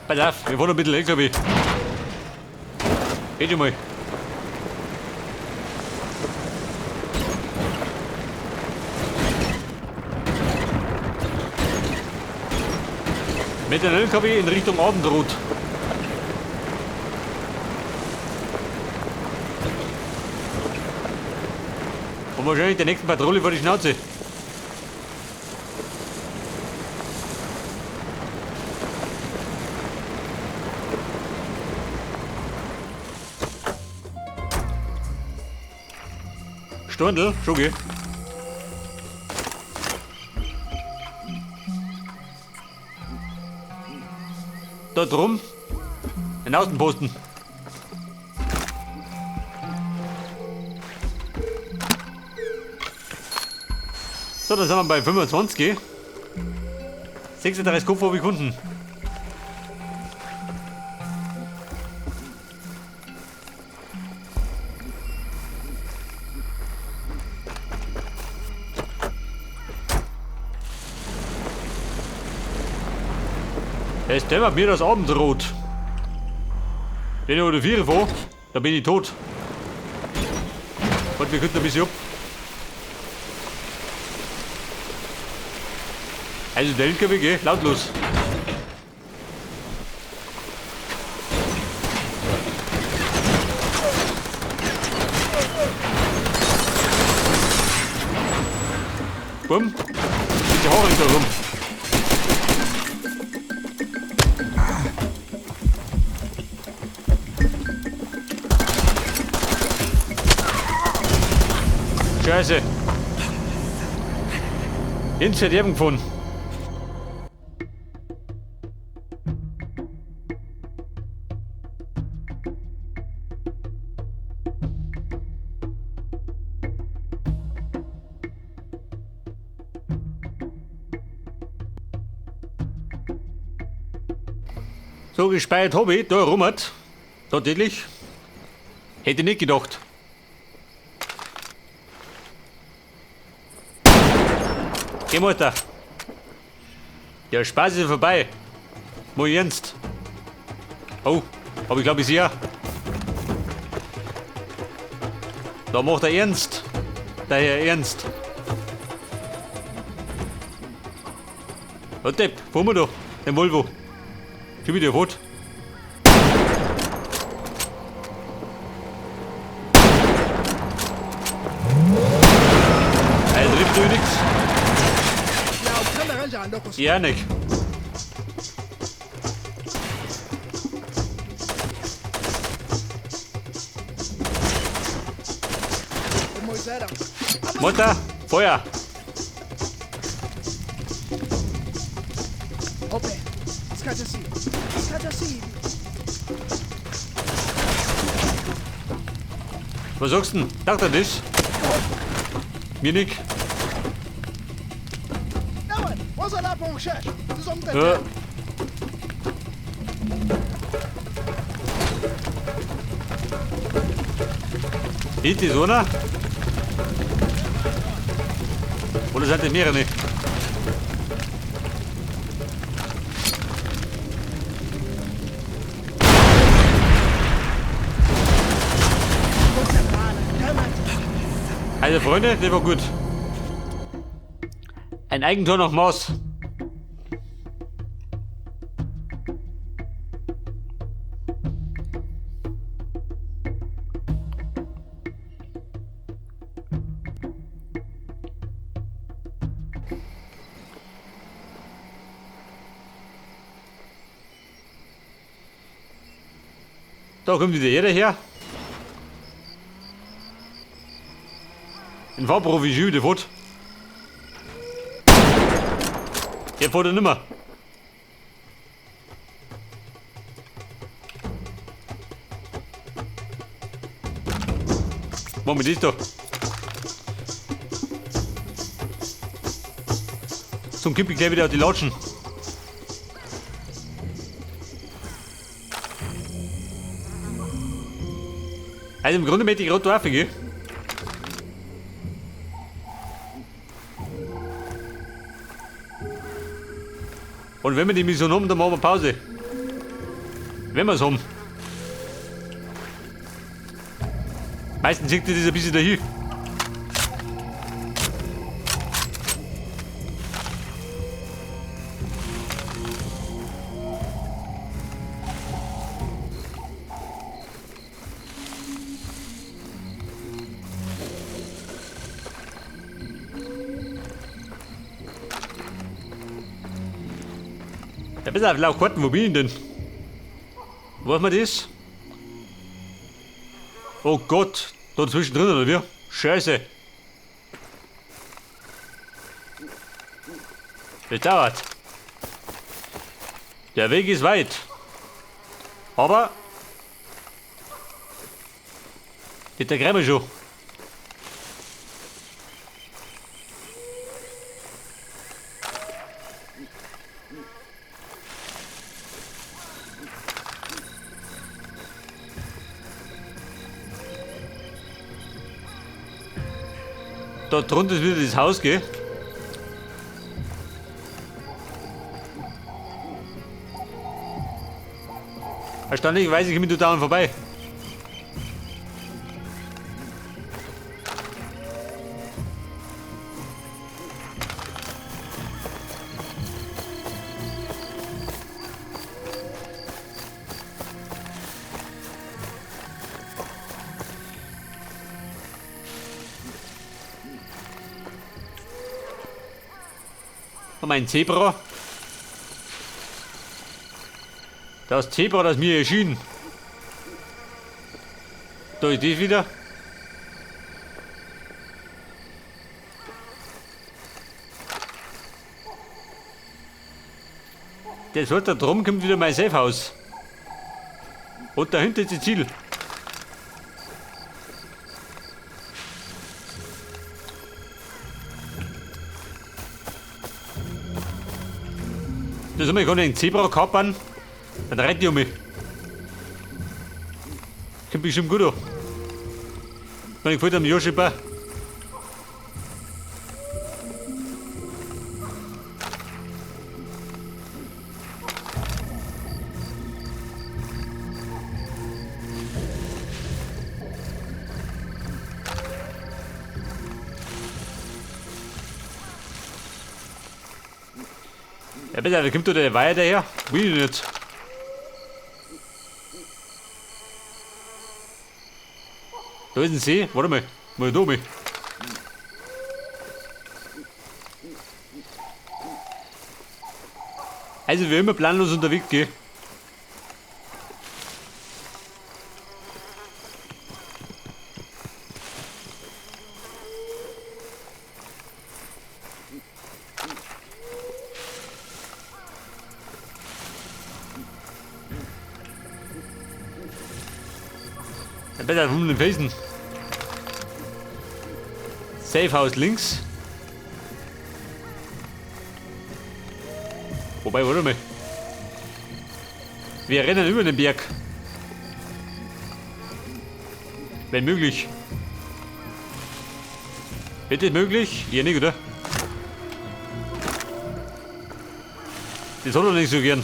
Pass auf, wir fahren ein bisschen LKW. Geht schon mal. Mit dem LKW in Richtung Abendrot. Und wahrscheinlich der nächsten Patrouille vor die Schnauze. Stundel, Schugge. Da drum, ein Außenposten. So, dann sind wir bei 25. 36 Kupfer habe ich gefunden. Es dämmert mir das Abendrot. Wenn ich oder vier fahre, da bin ich tot. Und wir könnten ein bisschen ab. Also der LKW, gell? Lautlos. Bumm. Mit der Haare da rum. Scheiße. Ins Verderben gefunden. So gespeiert habe ich, da rummert. Tatsächlich. Hätte ich nicht gedacht. Geh Mutter. Der Spaß ist vorbei. Mo ernst. Oh, aber ich glaube ich sehe. Da macht er ernst. Der Herr Ernst. Oh Depp, fahren wir da. Den Volvo. Schon wieder fort. Also trifft du nichts. Ja, nicht. Mutter, Feuer! Was sagst du denn? Taugt er das? Mir nicht. Ja. Ist das einer? Oder sind das mehrere? Also Freunde, das war gut. Ein Eigentor nach Maß. Da kommt wieder jeder her. Ein Fahrprofi ist wieder fort. Der fährt er nimmer. Machen wir das da. Zum kipp ich gleich wieder auf die Latschen. Also im Grunde möchte ich gerade drauf gehen. Und wenn wir die Mission haben, dann machen wir Pause. Wenn wir's haben. Meistens sieht das ein bisschen dahin. Da bist du auf Lauchkarten, wo bin ich denn? Weiß man das? Oh Gott, da zwischendrin oder wie? Scheiße. Das dauert. Der Weg ist weit. Aber das kriegen wir schon. Da drunter ist wieder das Haus, gell? Erstaunlich weiß ich, ich bin da dauernd vorbei. Und mein Zebra. Das Zebra, das mir erschien. Da ist das wieder. Das wird da drum kommt wieder mein Safehouse. Und dahinter ist das Ziel. Das haben wir gar nicht einen Zebra kapern. Dann rennt die um mich. Kommt bestimmt gut an. Wenn ich gefällt am Joschipa. Ja, bitte, da kommt da der Weiher daher? Will ich nicht. Da ist ein See. Warte mal. Mal da mal. Also, wir immer planlos unterwegs, gell? Besser von den Felsen. Safehouse links. Wobei, warte mal. Wir rennen über den Berg. Wenn möglich. Wird das möglich? Ja, nicht, oder? Das hat er nicht so gern.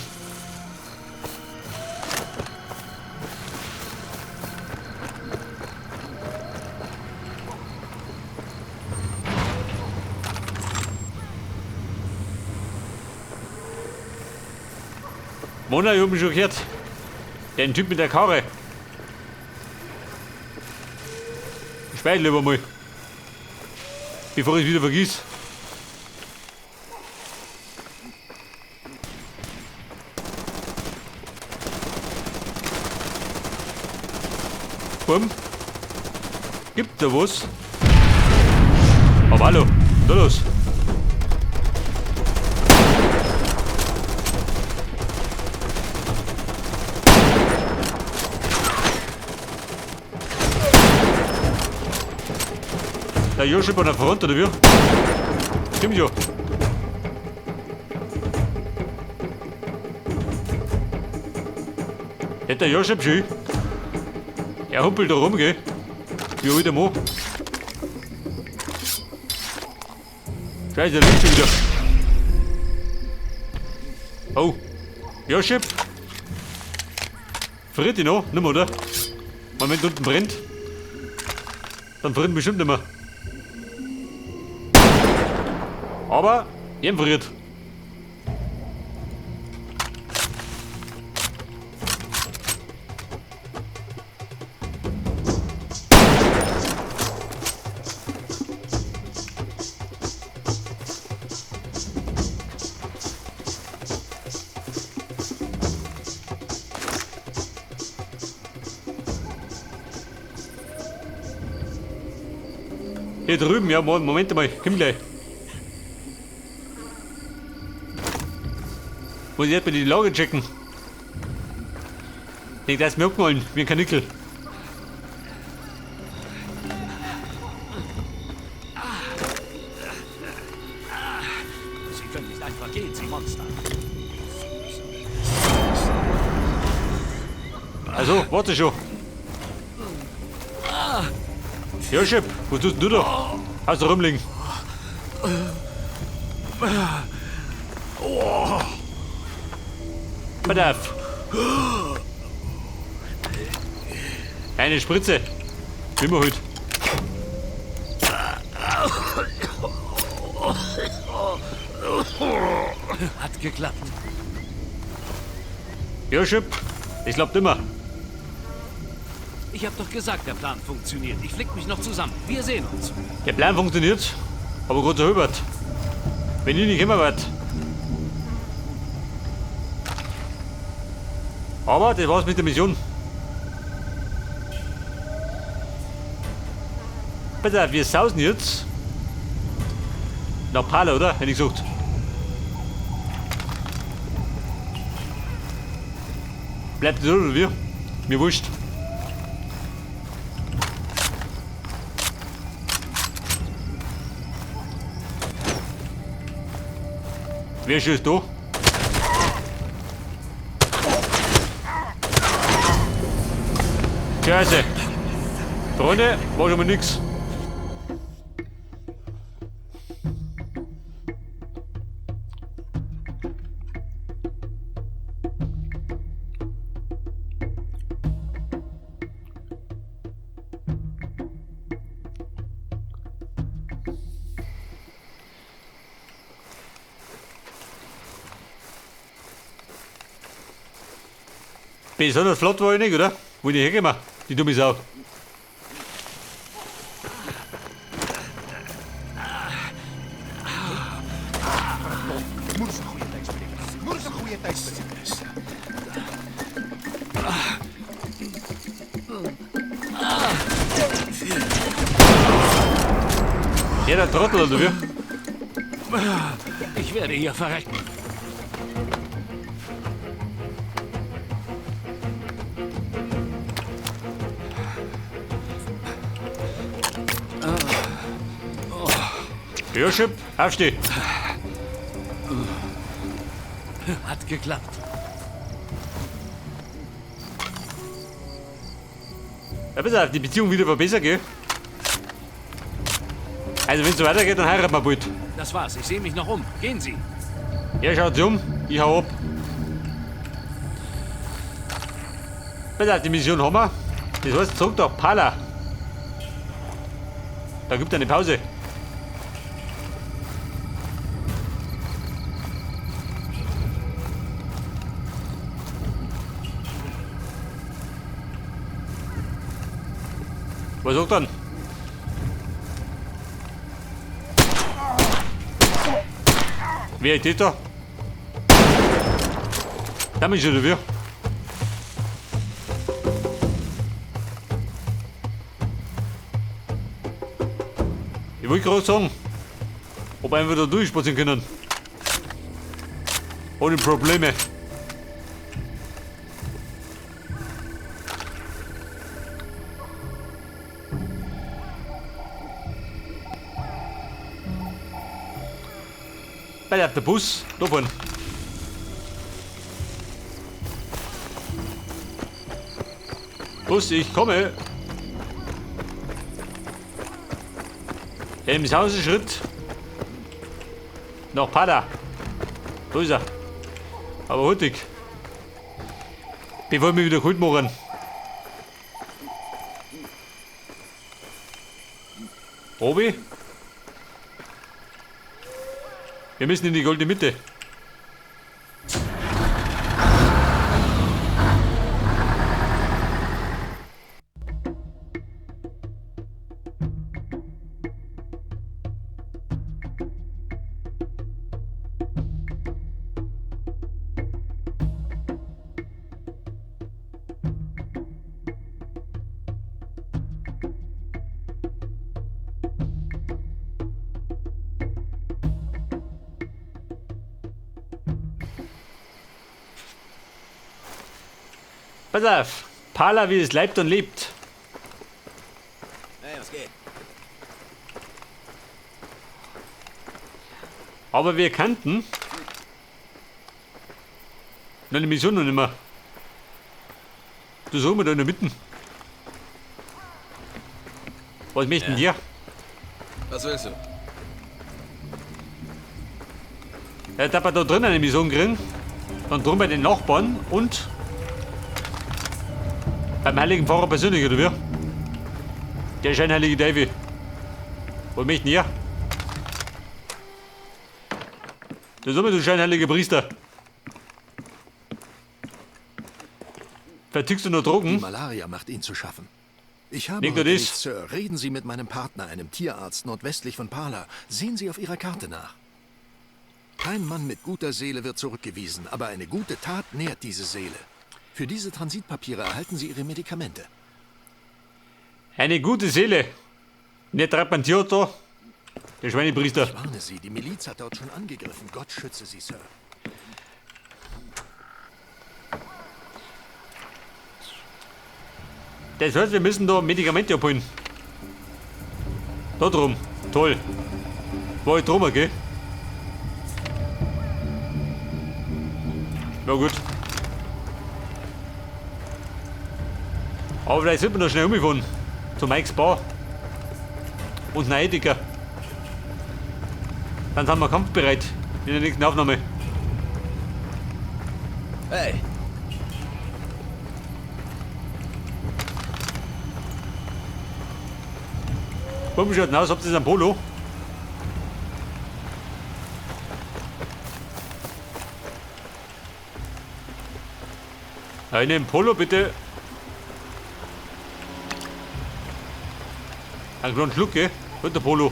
Mona, ich hab mich schon gehört. Den Typ mit der Karre. Ich speichere lieber mal. Bevor ich es wieder vergiss. Bumm. Gibt da was? Aber hallo, da los. Der Joshi bei der Front, oder wie? Stimmt schon. Hätte der Joshi schon. Er humpelt da rum, gell? Wie alter Mann. Scheiße, der liegt schon wieder. Oh. Joship. Friert die noch? Nimmer, oder? Mal, wenn unten brennt, dann friert bestimmt nimmer. Aber, jem friert. Hier drüben, ja, Moment mal, komm gleich. Muss ich erstmal die Lage checken. Ich denke, da ist mir abgefallen, wie ein Kanickel. Sie können nicht einfach gehen, Sie Monster. Also, warte schon. Ja, Chef, was tust denn du da? Hast du rumliegen? Pass auf. Eine Spritze. Wie immer halt. Hat geklappt. Ja, Chef, das klappt immer. Ich hab doch gesagt, der Plan funktioniert. Ich flick mich noch zusammen. Wir sehen uns. Der Plan funktioniert, aber Gott sei Hubert. Wenn ich nicht immer werd. Aber das war's mit der Mission. Pass auf, wir sausen jetzt nach Pala, oder? Hätte ich gesagt. Bleibt das oder wir? Mir wurscht. Wer ist schon da? Scheiße. Freunde, war schon mal nix. Besonders flott war ich nicht, oder? Wo ich hergekommen? Die dumme Sau. Ja, der Trottel, oder wie? Ich werde hier verrecken. Ja, Chip, aufsteh. Hat geklappt. Ja, pass auf, die Beziehung wieder verbessert, gell? Also, wenn es so weitergeht, dann heiraten wir bald. Das war's. Ich sehe mich noch um. Gehen Sie. Er schaut sich um, ich hau ab. Pass auf, die Mission haben wir. Das heißt, zurück nach Pala. Da gibt es eine Pause. Was sagt dann? Wer ist das da? Da bin ich schon wieder. Ich wollte gerade sagen, ob einfach da durchspazieren können. Ohne Probleme. Bei der Bus, da vorne. Bus, ich komme. Im Schritt nach Pada. Da ist er. Aber hurtig. Bevor wir wieder kalt machen. Obi? Wir müssen in die goldene Mitte. Pass auf, Pala, wie es leibt und lebt. Hey, was geht? Aber wir kannten die Mission noch nicht mehr. Du suchen wir da in der Mitte. Was möchten die? Was willst du? Ja, da wir da drin eine Mission kriegen. Dann drum bei den Nachbarn und beim heiligen Pfarrer persönlich, oder wie? Der scheinheilige Teufel. Was möchten die? Das ist immer du scheinheiliger Priester. Vertickst du noch Drogen? Die Malaria macht ihn zu schaffen. Ich habe Nicht nur heute das. nichts, Sir. Reden Sie mit meinem Partner, einem Tierarzt nordwestlich von Pala. Sehen Sie auf Ihrer Karte nach. Kein Mann mit guter Seele wird zurückgewiesen, aber eine gute Tat nährt diese Seele. Für diese Transitpapiere erhalten Sie Ihre Medikamente. Eine gute Seele. Nicht treibt man Tier da. Der Schweinepriester. Ich warne Sie, die Miliz hat dort schon angegriffen. Gott schütze Sie, Sir. Das heißt, wir müssen da Medikamente abholen. Da drum. Toll. War ich drum, okay? Na gut. Aber vielleicht sind wir noch schnell umgefahren. Zu Mikes Bar. Und nach Edeka. Dann sind wir kampfbereit in der nächsten Aufnahme. Hey! Warum schaut denn aus? Habt ihr ein Polo? Einen Polo bitte. Einen kleinen Schluck, gell? Und der Polo.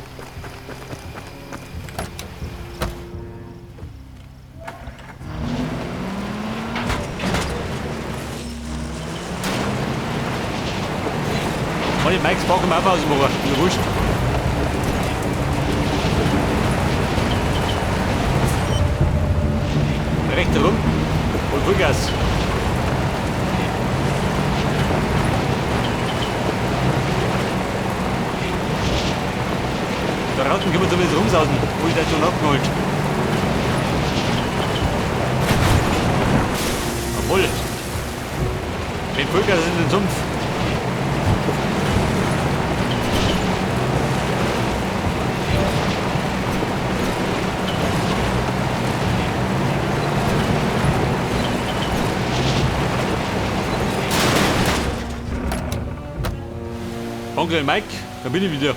Mann, ich Mike's Bar kann man auch Pause machen. Ist ja wurscht. Rechts rum und Vollgas. Da draußen können wir zumindest rumsausen, wo ich das schon abgeholt. Obwohl, mit Vollgas in den Sumpf. Onkel Mike, da bin ich wieder.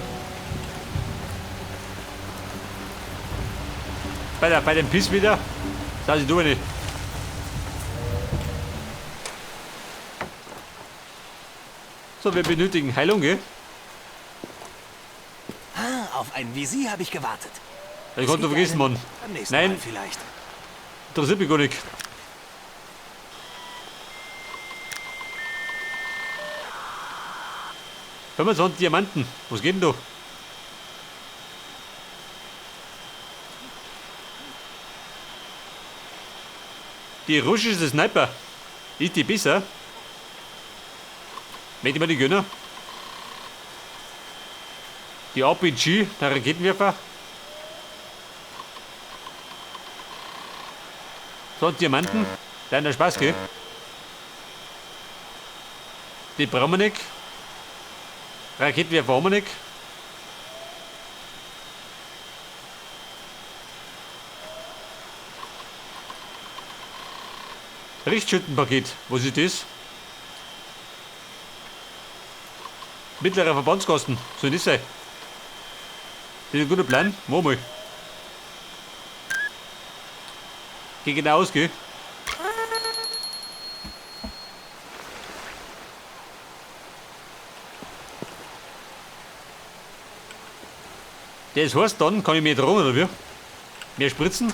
Bei dem Piss wieder. Das ich nicht. So, wir benötigen Heilung, gell? Ah, auf ein Visier habe ich gewartet. Ich konnte vergessen, Mann. Beim nächsten Nein. Mal vielleicht. Interessiert mich gar nicht. 25 Diamanten. Was geht denn da? Die russische Sniper. Ist die besser? Möchte ich mir die gönnen? Die RPG, der Raketenwerfer. So, Diamanten. Deiner Spaß, gell? Die brauchen wir nicht. Raketenwerfer haben wir nicht. Richtschützenpaket. Was ist das? Mittlerer Verbandskasten. Soll das sein? Das ist ein guter Plan. Mach mal. Geh genau aus, gell? Das heißt dann, kann ich mehr drohen, oder wie? Mehr spritzen?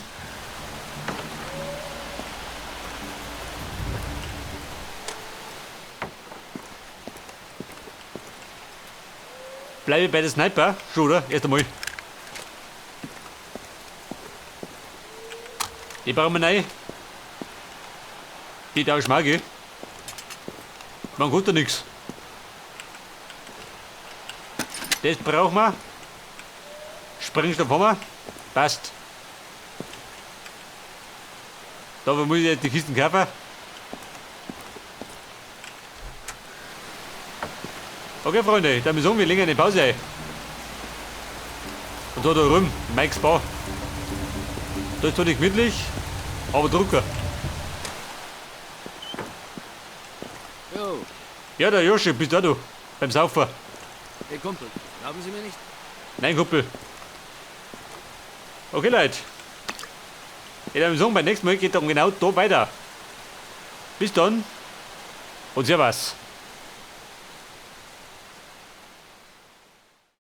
Bleibe bei der Sniper, schon, oder? Erst einmal. Die brauchen wir neu. Die tauschen wir auch, gell? Man kostet ja nix. Das brauchen wir. Sprengstoff haben wir. Passt. Da muss ich jetzt die Kisten kaufen. Okay, Freunde, dann sagen wir legen eine Pause ein. Und da drüben, Mike's Bar. Da ist zwar nicht gemütlich, aber Drucker. Jo. Ja, der Joschi, bist du auch da? Beim Saufen. Hey Kumpel, glauben Sie mir nicht? Nein, Kumpel. Okay, Leute. Ich würde sagen, beim nächsten Mal geht dann genau da weiter. Bis dann und servus.